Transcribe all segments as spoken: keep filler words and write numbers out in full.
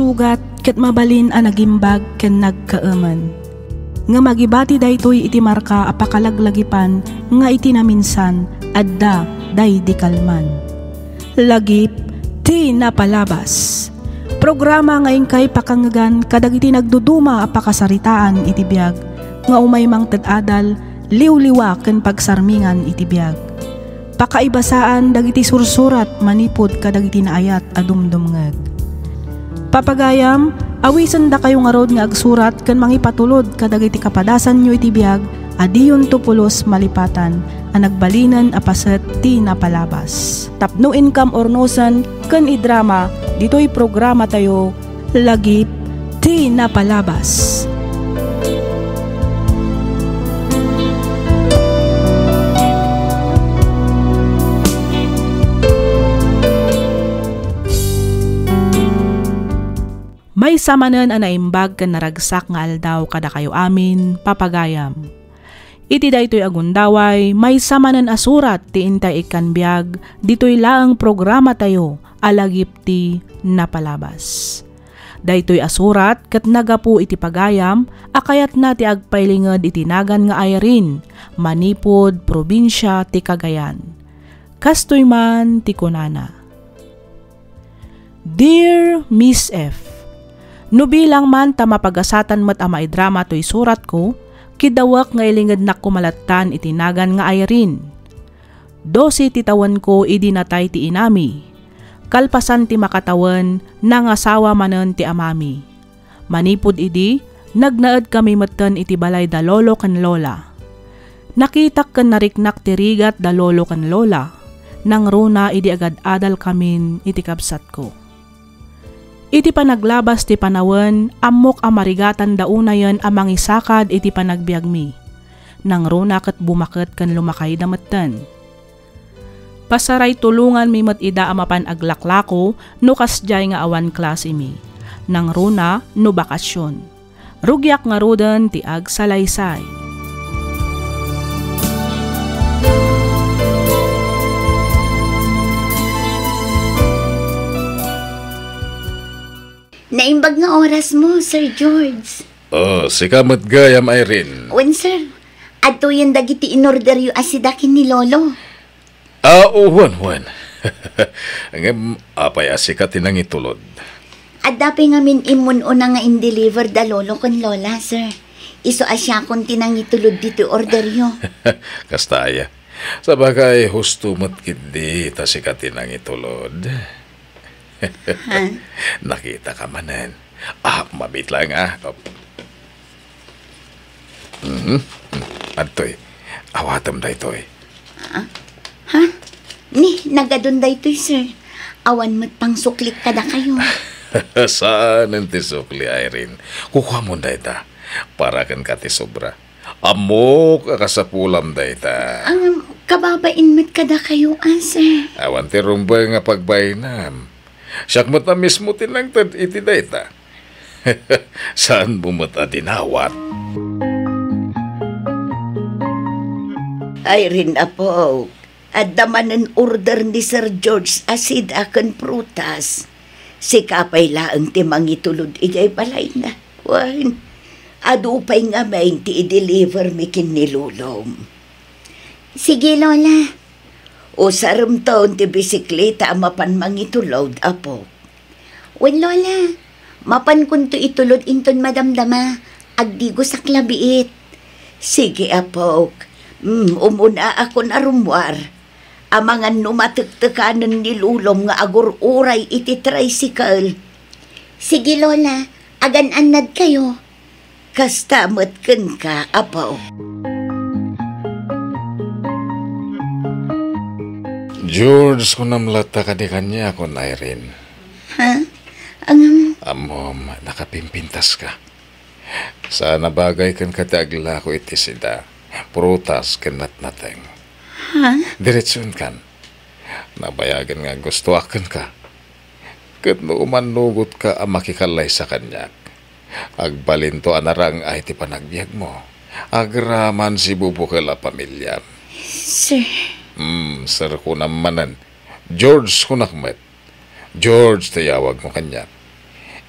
sugat ket mabalin a nagimbag ken nagkaemen. Ngem agibati daytoy iti marka a pakalaglagipan nga iti naminsan, adda daydi kalman. Lagip ti napalabas. Programa nga inkay pakangngegan kadagiti nagduduma a pakasaritaan iti biag nga umay mangted adal, liwliwa ken pagsarmingan iti biag. Pakaibasaan dagiti sursurat manipud kadagiti naayat a dumdumngeg. Papagayam, awisendakayo ngarud nga agsurat ken mangipatulod kadagiti kapadasanyo iti biag a diyonto pulos malipatan a nagbalinen a paset ti napalabas. Tapno inkam urnosen ken idrama ditoy programatayo, Lagip ti Napalabas. Maysa manen a naimbag ken naragsak nga aldaw kadakayo amin, papagayam. Iti daytoy a gundaway, maysa manen a surat ti intay ikkan biag ditoy laeng programatayo a Lagip ti Napalabas. Daytoy a surat ket nagapu iti pagayam a kayatna ti agpailinged iti nagan nga Irene, manipud probinsia ti Cagayan. Kastoy man ti kunana. Dear Miss F, no bilang man ta mapagasatan met a maidrama toy suratko, kidawek nga ilingednakko malattan iti nagan nga Irene. Dose ti tawenko idi natay ti inami. Kalpasan ti makatawen, nangasawa manen ti amami. Manipud idi, nagnaedkami metten iti balay da lolo ken lola. Nakitak ken nariknak ti rigat da lolo ken lola, nangruna idi agad-adalkamin iti kabsatko. Iti panaglabas ti panawen, ammok a marigatanda unayen a mangisakad iti panagbiagmi. Nangruna ket bumaket ken lumakayda metten. Pasaraytulonganmi met ida a mapan aglaklako no kasdiay nga awan klasemi. Nangruna no bakasion. Rugiak ngaruden ti agsalaysay. Naimbag nga orasmo, Sir George. Oh, sika met gayam, Irene. Wen, sir. Adtoyen dagiti inorderyo a sida ken ni Lolo. Ah, wen, wen. Ngem apay a sika ti nangitulod? Adda pay ngamin immun-una nga in-deliver da Lolo ken Lola, sir. Isu a siakon ti nangitulod ditoy orderyo. Kasta aya. Sabagay, husto met ketdi ta sika ti nangitulod. Ha? Nakitaka manen. Ah, mabiit laeng, ah. Mhm. Adtoy. Awatem daytoy. Ah? Ha? Ni, nagadun daytoy, sir. Awan met pangsuklik kadakayo. Saanen ti sukli, Irene. Kukuamon dayta. Para kenka ti sobra. Ammok a kasapulam dayta. Ang kababain met kadakayo, ah, sir. Awan ti rumbeng nga pagbainam. Siak met a mismo ti nangted iti dayta. Saanmo met a dinawat? Irene, apo, adda manen order ni Sir George a sida ken prutas. Sika pay laeng ti mangitulod idiay balayna. Wen, adu pay ngamin ti i-deliver mi ken ni Lolom. Sige, Lola. Usaremton ti bisikleta a mapan mangitulod, apo. Wen, Lola. Mapankonto itulod inton madamdama. Agdigosak la biit. Sige, apok. Mm, umunaakon a rummuar. Amangan no matektekanen ni Lolom nga agur-uray iti tricycle. Sige, Lola. Agan-annadkayo. Kasta met kenka, apo. George, kunam latta kadi kaniakon, Irene. Ha? Angam. Ammom, nakapimpintaska. Saan a bagay kenka ti aglako iti sida, prutas ken natnateng. Ha? Diretsuenkan. Nabayagen nga aggustoak kenka. Ket no umannugotka a makikallaysa kaniak, agbalinto a narang-ay ti panagbiagmo. Agraman sibubukel a pamiliam. Sir. Hmm, sir kunam manen. George kunak met. George ti yawagmo kaniak.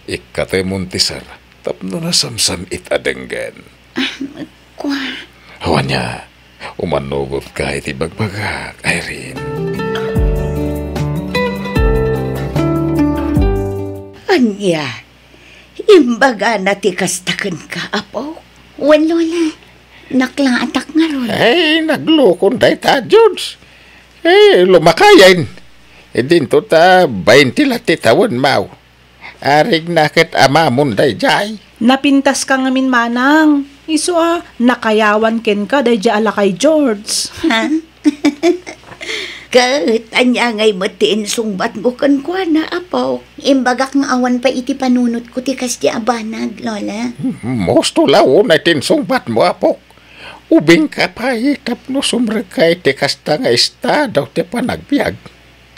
Ikkatemon ti sir tapno nasamsam-it a denggen. Ah, kua. Wen ania, umannugotka iti bagbagak, Irene. Ania? Imbagana ti kasta kenka, apo? Wen, Lola. Naklaatak ngarud. Ay, naglukon dayta, George. Eh, lumakayen. Eh, dinto ta bainte la ti tawen, maw. Arigna ket amamon daydiay. Napintaska ngamin, manang. Isu a, nakayawan kenka daydiay a lakay, George. Ha? Ket ania ngay met ti insungbatmo kenkuana, apo? Imbagak nga awan pay iti panunotko ti kasdi a banag, Lola. Hmm, husto la unay ti insungbatmo, apo. Ubingka pay tapno sumrekka iti kasta nga estado ti panagbiag.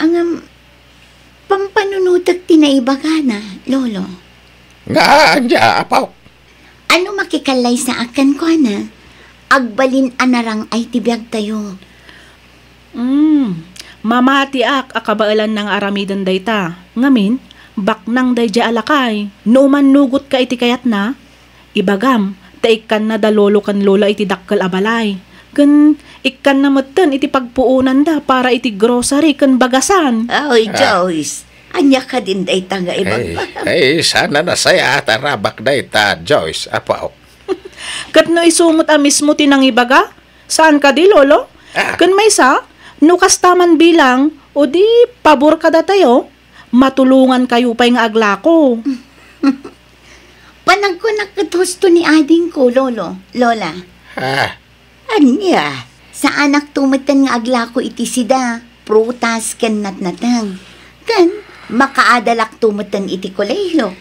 Ngem, pampanunotek ti naibagana, Lolo. Nga ania, apo? Ano makikallaysaak kenkuana? Agbalin a narang-ay ti biagtayo. Mm, mamatiak a kabaelanna nga aramiden dayta. Ngamin, baknang daydiay a lakay. No umannugotka iti kayatna, ibagam, ta ikkanna da lolo ken lola iti dakkel a balay. Ken ikkanna metten iti pagpuonanda para iti grocery ken bagasan. Oy, Ah. Joyce, ania kadin dayta nga ibagbagam? Ay, ay, saan a nasayaat a rabak dayta, Joyce, apo. Ket no isu met a mismo ti nangibaga, saan kadi, Lolo? Ah. Ken maysa, no kasta man bilang, o di pabor kadatayo, matulongankayo pay nga aglako. Panagkunak ket husto ni adingko, Lolo, Lola. Ah. Ania? Saanakto metten nga aglako iti sida, prutas ken natnateng. Ken makaadalakto metten iti kolehio.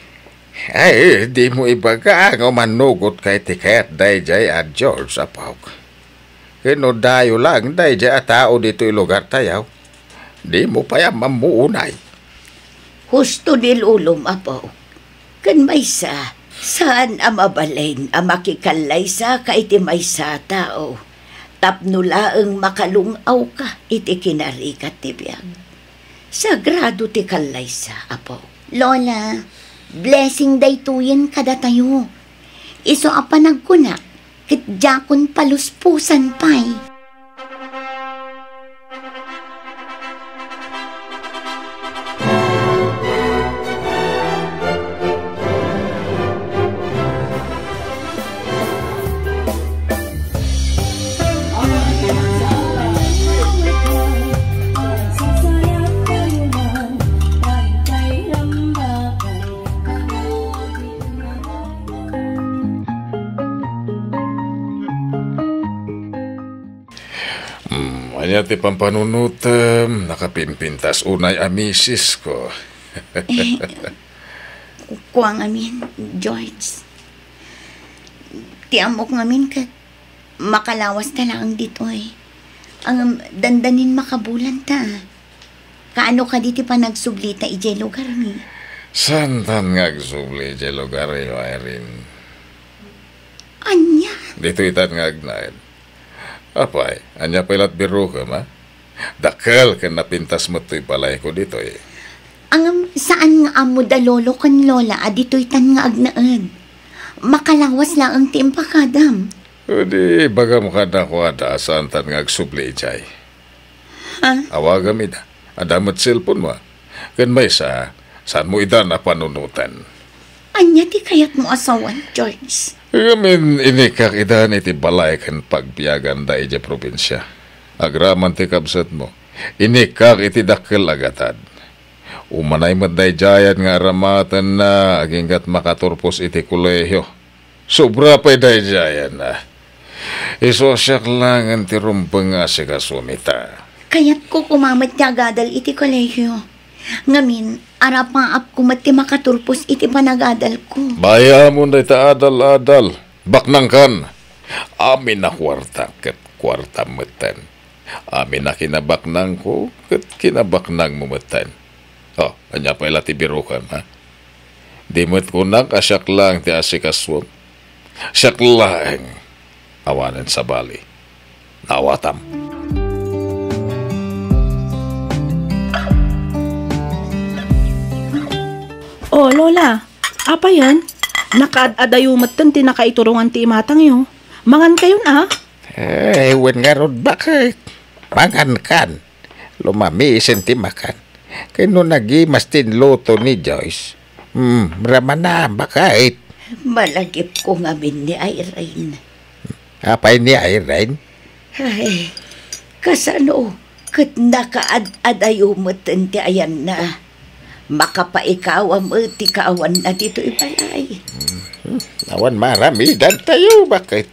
Ay, dimo ibaga nga umannugotka iti kayat daydiay a George, apok. Ken no dayo laeng daydiay a tao ditoy lugartayo, dimo pay ammo unay. Husto ni lolom, apo. Ken maysa, saan a mabalin a makikallaysaka iti maysa a tao tapno laeng makalung-awka iti kinarigat ti biag. Sagrado ti kallaysa, apo. Lola, blessing daytoyen kadatayo. Isu a panagkunak, ket diakon palusposan pay. Hmm, ania ti pampanunotem? Nakapimpintas unay a misisko. Eh, ku-, kua ngamin, George. Ti ammok ngamin ket makalawas ta laeng ditoy. Ngem dandanin makabulanta. Kaano kadi ti panagsublita idiay lugarmi? Saantan nga agsubli idiay lugaryo, Irene. Ania? Ditoytan nga agnaed. Apay, ania pay lat birokem, a? Dakkel ken napintas met toy balayko ditoy. Ngem saan nga ammo da lolo ken lola a ditoytan nga agnaed? Makalawas laeng ti impakadam. Idi ibagam kadakuada a saantan nga agsubli idiay. Ha? Awagam ida. Adda met cellphone-mo, a? Ken maysa, saanmo ida a panunoten? Ania ti kayatmo a sawen, George? Ngamin, inikkak idan iti balay ken pagbiaganda idiay probinsia. Agraman ti kabsatmo, inikkak iti dakkel a gatad. Umanay met daydiayen nga aramatenna aginggat makaturpos iti kolehio. Sobra pay daydiayen, a. Isu a siak laengen ti rumbeng nga asikasuam ita. Kayatko koma met ti agadal iti kolehio. Ngamin, arapaapko met ti makaturpos iti panagadalko. Bayaamon dayta adal-adal. Baknangkan. Amin a kuarta ket kuartam metten. Amin a kinabaknangko ket kinabaknangmo metten. O, ania pay la ti birokem, a? Di met kunak a siak laeng ti asikasuem. Siak laeng. Awanen sabali. Naawatam. O, Lola, Apayen, nakaad-adayo metten ti nakaiturongan ti imatangyo. Mangankayon a? Eh, wen ngarud, baket? Mangankan. Lumamisen ti makan. Ken no nagimas ti inluto ni Joyce, hmm, ramana, baket? Malagipko ngamin ni Irene. Apay ni Irene? Ay, kasano ket nakaad-adayo metten ti ayanna? Makapaikawa met ti kaawanna ditoy balay. Hmm, awan maaramidantayo, baket?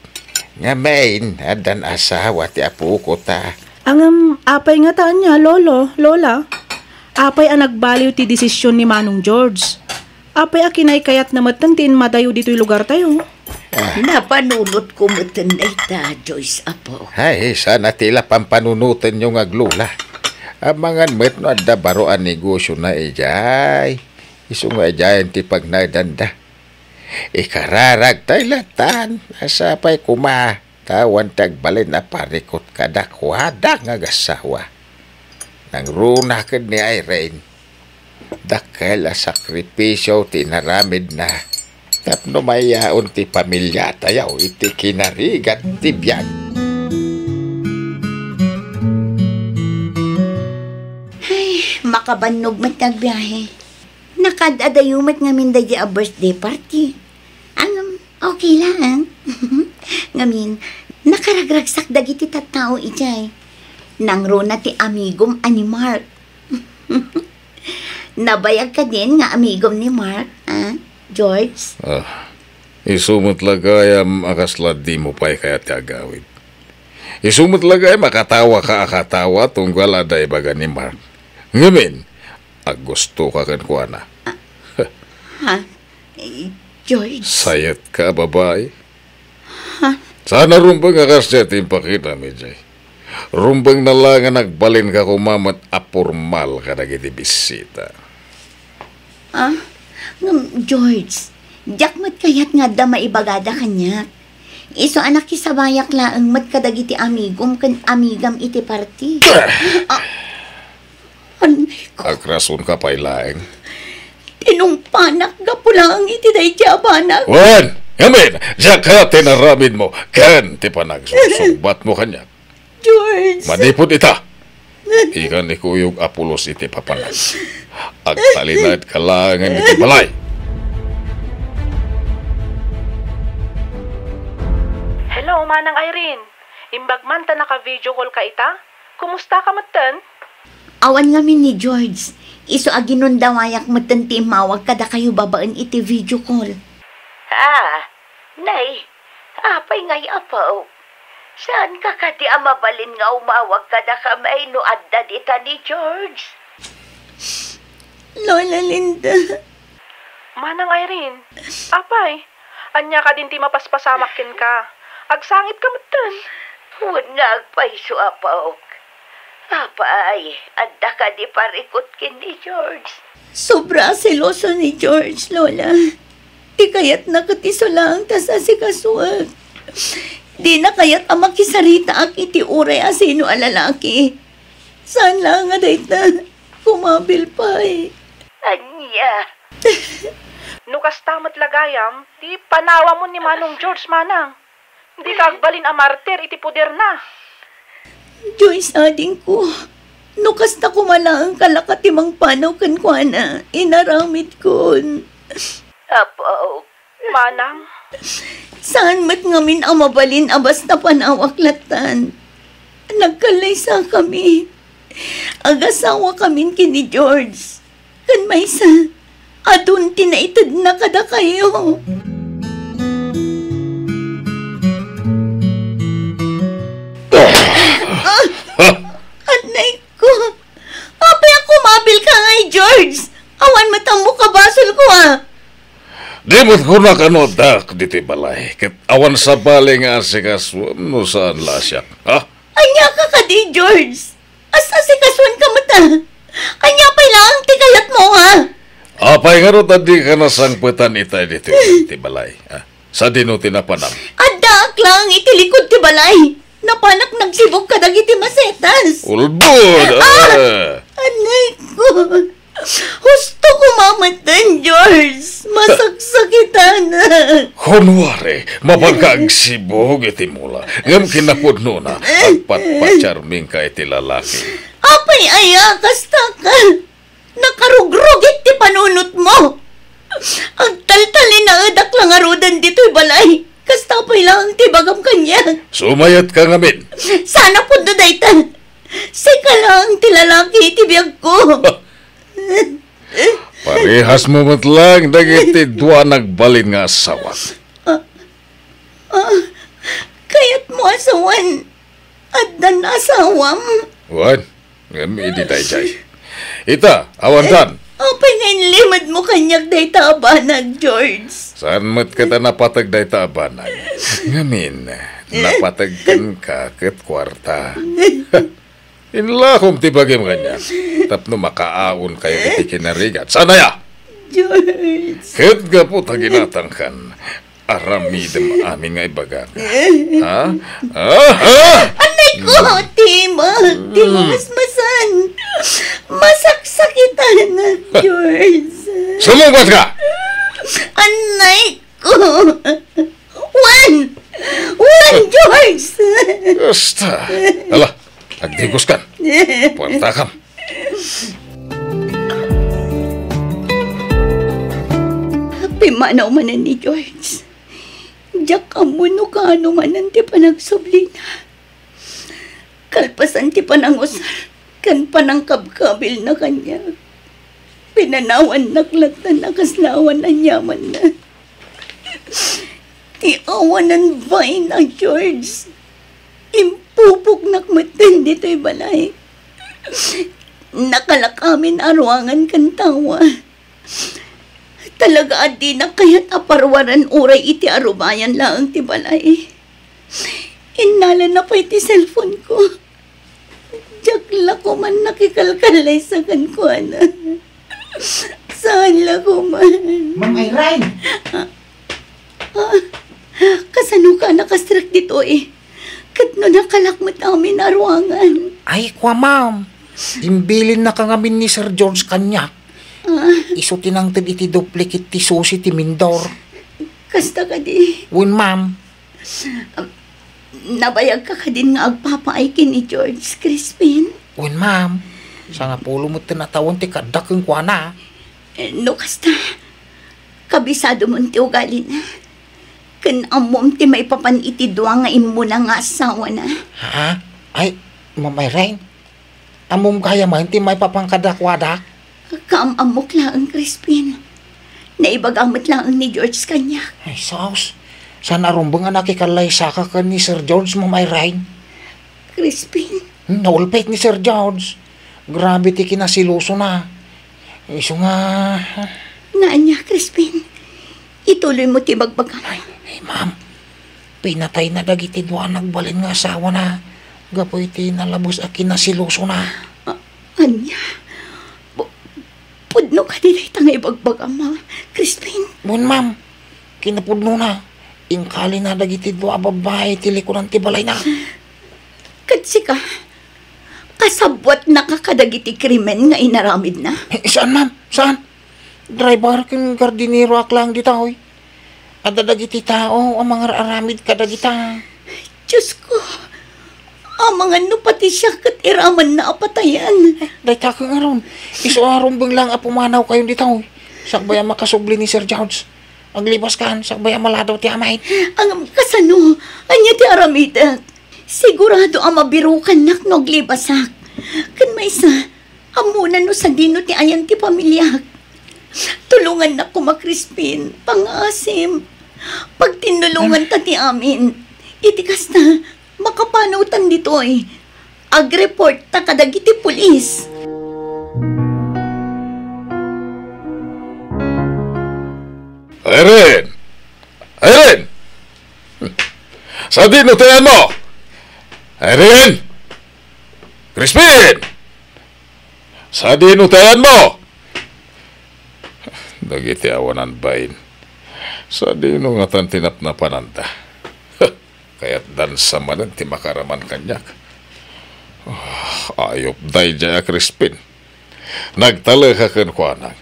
Ngamin, addan asawa ti apoko ta. Ngem, apay ngata ania, Lolo, Lola? Apay a nagbaliw ti desisyon ni Manong George? Apay a kinaykayatna metten ti immadayo ditoy lugartayo? Ah. Napanunotko metten dayta, Joyce, apo. Ay, saan a ti la pampanunotenyo nga aglola. Amangan met no adda baro a negosiona idiay. Isu nga idiayen ti pagnaedanda. Ikararagtay latan, a sapay koma, ta awan ti agbalin a parikut kadakuada nga agassawa. Nangruna ken ni Irene, dakkel a sakripisio ti inaramidna tapno mayaon ti pamiliatayo iti kinarigat ti biag. Ay, makabannog met ti agbiahe. Nakaad-adayo met ngamin daydi a birthday party. Ngem, okay laeng. Ngamin, nakaragragsak dagiti tattao idiay. Nangruna ti amigom a ni Mark. Nabayag kadin nga amigom ni Mark, a, George? Ah, isu met la gayam a kasla dimo pay kayat ti agawid. Isu met la gayam a katawaka a katawa tunggal adda ibaga ni Mark. Ngamin, agustoka kenkuana. Ha? Eh, George? Sayetka a babai? Ha? Saan a rumbeng a kasdiay ti impakitam idiay. Rumbengna la nga nagbalinka koma met a pormal kadagiti bisita. Ah? Ngem, George, diak met kayat nga adda maibagada kaniak. Isu a nakisabayak laeng met kadagiti amigom ken amigam iti party. Ah, Anay ko. Agrasonka pay laeng. Tinungpanak gapu laeng iti daydi a banag. Wen, ngamin, diak kayat ti inaramidmo ken ti panagsursungbatmo kaniak. George. Manipud ita, ikan ikuyog a pulos iti papanag. Agtalinaedka laengen iti balay. Hello, Manang Irene. Imbag man ta naka-video call ka ita? Kumusta ka metten? Awan ngamin ni George. Isu a ginundawayak metten ti immawag kadakayo babaen iti video call. Ah, nay, apay ngay, apo? Saan ka kadi a mabalin nga umawag kadakami no adda dita ni George? Lola Linda. Manang Irene, apay, ania kadin ti mapaspasamak kenka? Agsangitka metten. Wen nga agpayso, apok. Apay, adda kadi parikut ken ni George? Sobra a seloso ni George, Lola. Ti kayatna ket isu laeng ta sasikasoek. Dina kayat a makisaritaak iti uray a sino a lalaki. Saan laeng a dayta, kumabil pay. Ania? No kasta met la gayam, di panawamon ni Manong George, manang. Dika agbalin a martir iti poderna. Joyce, adingko, no kasta koma laeng kalaka ti mangpanaw kenkuana, inaramidkon. Apo. Manang. Saan met ngamin a mabalin a basta panawak lattan. Nagkallaysakami. Agasawakamin ken ni George. Ken maysa, adun ti naitedna kadakayo. Ah! Anay ko. Apay a kumabilka ngay, George? Awan met ammok a basolko, a. Di met kunak no addak ditoy balay, ket awan sabali nga asikasoem no saan la a siak, ha? Ania ka kadi, George? As-, asikasoenka met, a. Ania pay laeng ti kayatmo, ha? Apay ngarud a dika nasangpetan itay ditoy ti balay, ha? Sadino ti napanam? Addaak laeng iti likud ti balay. Napanak nagsibog kadagiti masetas. Ulbod! Ah! Ah! Anay ko. Husto koma metten, George. Masak- Kunwari, mapanka agsibug iti mula, ngem kinapudnona, agpatpatiarmingka iti lalaki. Apay aya, kasta ka? Nakarugrugit ti panunotmo. Agtaltalinaedak la ngaruden ditoy balay. Kasta pay laeng ti ibagam kaniak. Sumayatka ngamin. Saan a pudno dayta. Sika laeng ti lalaki iti biagko. Parehasmo met laeng dagiti dua nagbalin nga asawa. Ah, ah, kayatmo a sawen, addan asawam? Wen, ngem idi daydiay. Ita, awankan. Apay nga inlimedmo kaniak dayta a banag, George? Saan met ket a napateg dayta a banag? Ngamin, napateg kenka ket kuarta. Inlakom ti bagim kaniak tapno makaawnkayo iti kinarigat. Saan aya? George. Ket gapu ta ginatangkan, aramidem amin nga ibagak. Ha? Ha? Ha? Anay ko, timag, ti Mm. masmasan. Masaksakitan, George. Sumungbat ka! Anay ko. Wen! Wen, George! Basta. Ala, agdigos kan. Puerta kam. Pimmanaw manen ni George. Diak ammo no kaano manen ti panagsublina. Kalpasan ti panangusar ken panangkabkabilna kaniak, pinanawannak latta a kasla awan aniamanna. Ti awanan bain a George, impupoknak metten ditoy balay. Nakalak amin a ruangan ken tawa. Talaga a dinak kayat a paruaren uray iti arubayan laeng ti balay. Innalana pay ti cellphone ko. Diak la koman nakikalkallaysa kenkuana. Saan la koman. Ma'am Irene! Ah, ah, kasano ka nakastrek ditoy? Ket no nakalak met amin a ruangan. Ay, kua, ma'am. Imbilinnaka ngamin ni Sir George kaniak. Ah. Isu ti nangted iti duplicate ti susi ti mindor. Kasta kadi? Wen, ma'am. Um, nabayagka kadin nga agpapaay ken ni George, Crispin? Wen, ma'am. Sangapulo met ti tawen ti kaaddak kenkuana. Eh, no kasta, kabisadom ti ugalina. Ken ammom ti maipapan iti dua nga immuna nga asawana. Ha? Ay, Ma'am Irene, ammom gayam ti maipapan kadakuada? Kaam-ammok laeng, Crispin. Naibaga met laeng ni George kaniak. Ay, sus. Saan a rumbeng a nakikallaysaka ken ni Sir George, Ma'am Irene? Crispin. Hmm, naulpit ni Sir George. Grabe ti kinasilosona. Isu nga. Nga ania, Crispin? Ituloymo ti bagbagam. Ay, ay, ma'am. Pinatayna dagiti dua a nagbalin nga asawana gapu iti nalabes a kinasilosona. A-, ania? Pu-, pudno kadi dayta nga ibagbagam, a, Crispin? Wen, ma'am. Kinapudnona, inkalina dagiti dua a babbai ti likudan ti balayna. Ket sika, kasabbuatnaka kadagiti krimen nga inaramidna? Eh, saan, ma'am? Saan? Driver ken gardinero ak laeng ditoy. Adda dagiti tao a mangar-aramid kadagita. Diosko, amangan no pati siak ket iramanna a patayen. Dayta ket ngarud, isu a rumbeng laeng a pumanawkayon ditoy. Sakbay a makasubli ni Sir George. Aglibaskan, sakbay a maladaw ti amin. Ngem kasano? Ania ti aramidek? Sigurado a mabirukannak no aglibasak. Ken maysa, ammona no sadino ti ayan ti pamiliak. Tulongannak koma, Crispin, pangaasim. Pagtinnulonganta ti amin. Iti kasta, makapanawtan ditoy. Agreportta kadagiti pulis. Irene! Irene! Sadino ti ayanmo? Irene! Crispin! Sadino ti ayanmo? Dagiti awanan bain. Sadino ngatan ti napnapananda? Kayatdan sa manen ti makaraman kaniak. Ah, ayup daydiay a Crispin. Nagtalek a kenkuana,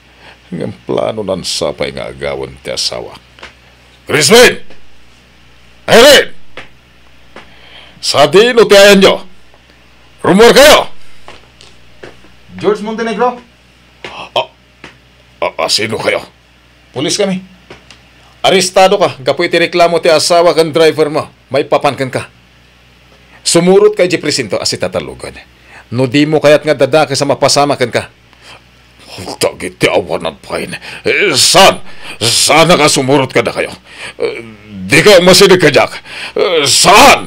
ngem planonan sapay nga agawen ti asawak. Crispin! Irene! Sadino ti ayanyo? Rummuarkayo! George Montenegro? A, a, a, sino kayo? Pulis kami. Arestado ka gapu iti reklamo ti asawa ken driver mo maipapan kenka. Sumurot ka iti presinto a sitatallogen. No dimo kayat nga addadakes a mapasamak kenka. Dagiti awan agbain. Eh, saan? Saan nga sumurot kadakayo? Eh, dika masideg kadiak. Eh, saan?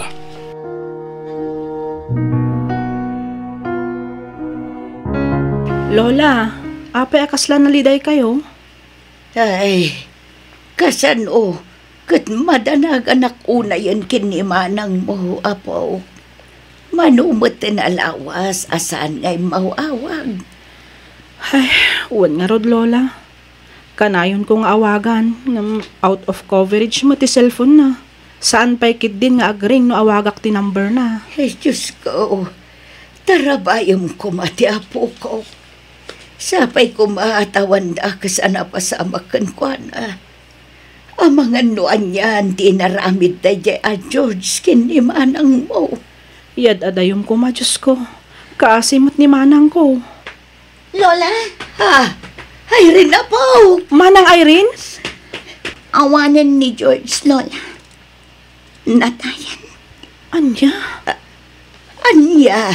Lola, apay a kasla nalidaykayo? Ay, kasano ket madanaganak unayen ken ni manangmo, apo? Mano met ti nalawas a saan nga immaw-awag? Ay, wen ngarud, Lola. Kanayonko nga awagan, ngem out of coverage met ti cellphone na. Saan pay ketdin nga agring no awagak ti number na. Ay, Diyos ko, tarabayem koma ti apok. Sapay koma a awan dakes a napasamak kenkuana. Amangan no anian ti inaramid daydiay a George ken ni manangmo. Yad-adayom koma, Diyos ko. Kaasi met ni manangko. Lola? Ha? Irene, apo! Manang Irene? Awanen ni George, Lola. Natayen. Ania? A-, ania?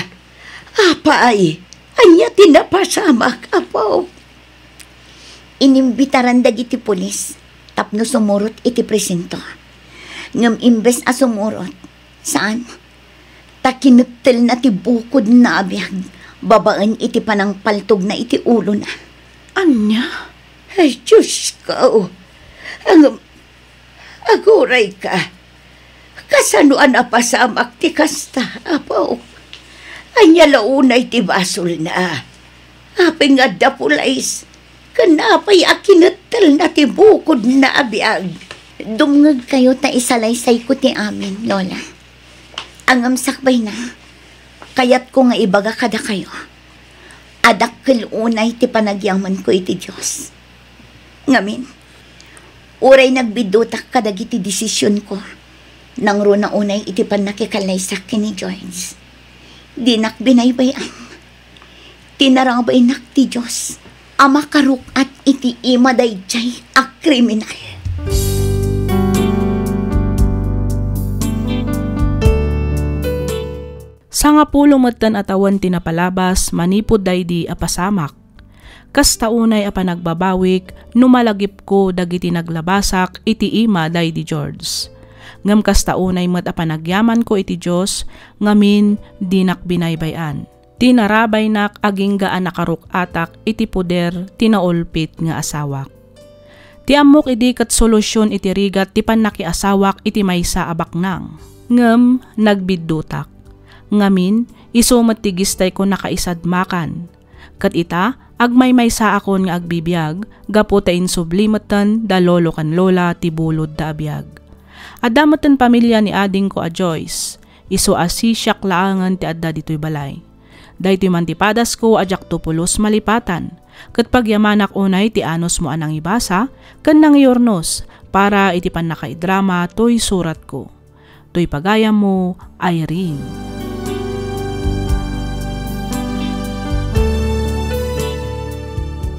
Apay, ania ti napasamak, apo? Inimbitaran dagiti pulis tapno sumurot iti presinto. Ngem imbes a sumurot, saan? Ta kinettelna ti bukodna a biag babaen iti panangpaltogna iti ulona. Ania? Ay, Diyos ko! Ngem Aguray ka. Kasano a napasamak ti kasta, apo? Ania la unay ti basolna? Apay nga adda pulays? Ken apay a kinettelna ti bukodna a biag? Dumngegkayo ta isalaysayko ti amin, Lola. Ngem sakbayna, kayatko nga ibaga kadakayo a dakkel unay ti panagyamankon iti Dios. Ngamin, uray nagbiddutak kadagiti desisionko, nangruna unay iti pannakikallaysak ken ni George. Dinak binaybay-an. Tinarabaynak ti Dios a makaruk-at iti ima daydiay a kriminal. Sangapulo metten a tawen ti napalabas manipud daydi a pasamak. Kasta unay a panagbabawik no malagipko dagiti naglabasak iti ima daydi George. Ngem kasta unay met a panagyamanko iti Dios ngamin dinak binaybay-an. Tinarabaynak agingga a nakaruk-atak iti poder ti naulpit nga asawak. Ti ammok idi ket solusion iti rigat ti pannakiasawak iti maysa a baknang. Ngem nagbiddutak. Ngamin, isu met ti gistayko nakaisadmakan. Ket ita, agmaymaysaakon nga agbibiag gapu ta insubli metten da lolo ken lola ti bulodda a biag. Adda metten pamilia ni adingko a Joyce. Isu a sisiak laengen ti adda ditoy balay. Daytoy man ti padasko a diakto pulos malipatan, ket pagyamanak unay ti anusmo a nangibasa ken nangiurnos para iti pannakaidrama toy suratko. Toy pagayammo, Irene.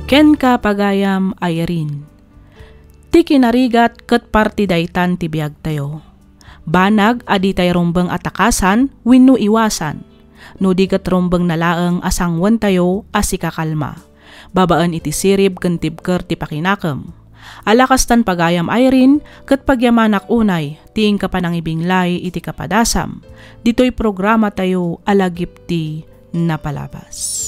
Kenka, pagayam, Irene. Ti kinarigat ket parti daytan ti biagtayo. Banag a ditay rumbeng a takasan wenno iwasan, no di ket rumbengna laeng a sanguentayo a sikakalma, babaen iti sirib ken tibker ti pakinakem. Ala kastan, pagayam Irene, ket pagyamanak unay ti inka panangibinglay iti kapadasam ditoy programatayo a Lagip ti Napalabas.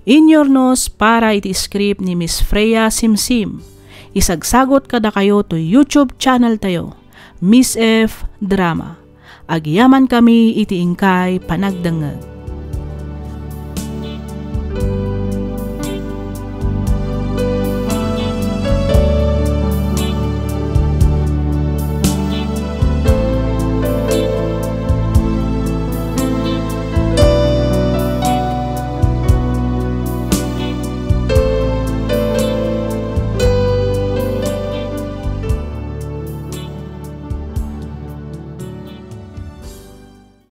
Inyurnos para iti script ni Miss Freya Simsim. Isagsagot kadakayo toy YouTube channel tayo, Miss F Drama. Agyamankami iti inkay panagdengngeg.